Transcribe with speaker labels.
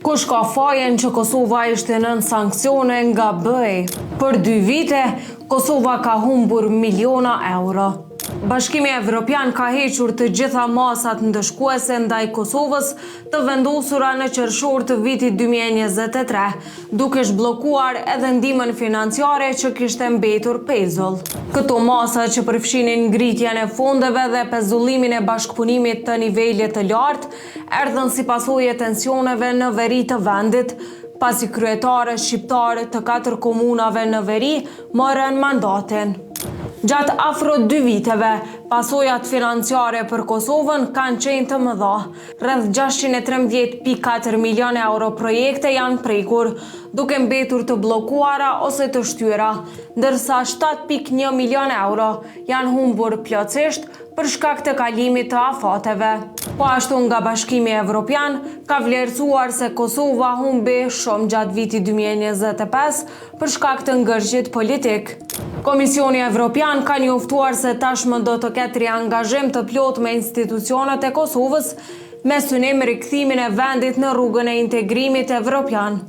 Speaker 1: Kush ka fajin që Kosova ishte nën sanksione nga BE? Për dy vite, Kosova ka humbur miliona euro. Bashkimi Evropian ka hequr të gjitha masat ndëshkuese ndaj Kosovës të vendosura në qershor të vitit 2023, duke zhbllokuar edhe ndihmën financiare që kishte mbetur pezull. Këto masa që përfshinin ngritjen e fondeve dhe pezullimin e bashkëpunimit të nivelit të lartë, erdhën si pasojë e tensioneve në veri të vendit, pasi kryetarët shqiptarë të katër komunave në veri morën mandatin. Gjatë afro dy viteve, pasojat financiare për Kosovën kanë qenë të mëdha. Rreth 613.4 milion euro projekte janë prekur, duke mbetur të bllokuara ose të shtyra, ndërsa 7.1 milion euro janë humbur plotësisht për shkak të kalimit të afateve. Po ashtu nga Bashkimi Evropian ka vlerësuar se Kosova humbi shumë gjatë vitit 2025 për shkak të ngërçit politik. Komisioni Evropian ka njoftuar se tashmë do të ketë riangazhim të plotë me institucionet e Kosovës me synim rikthimin e vendit në rrugën e integrimit evropian.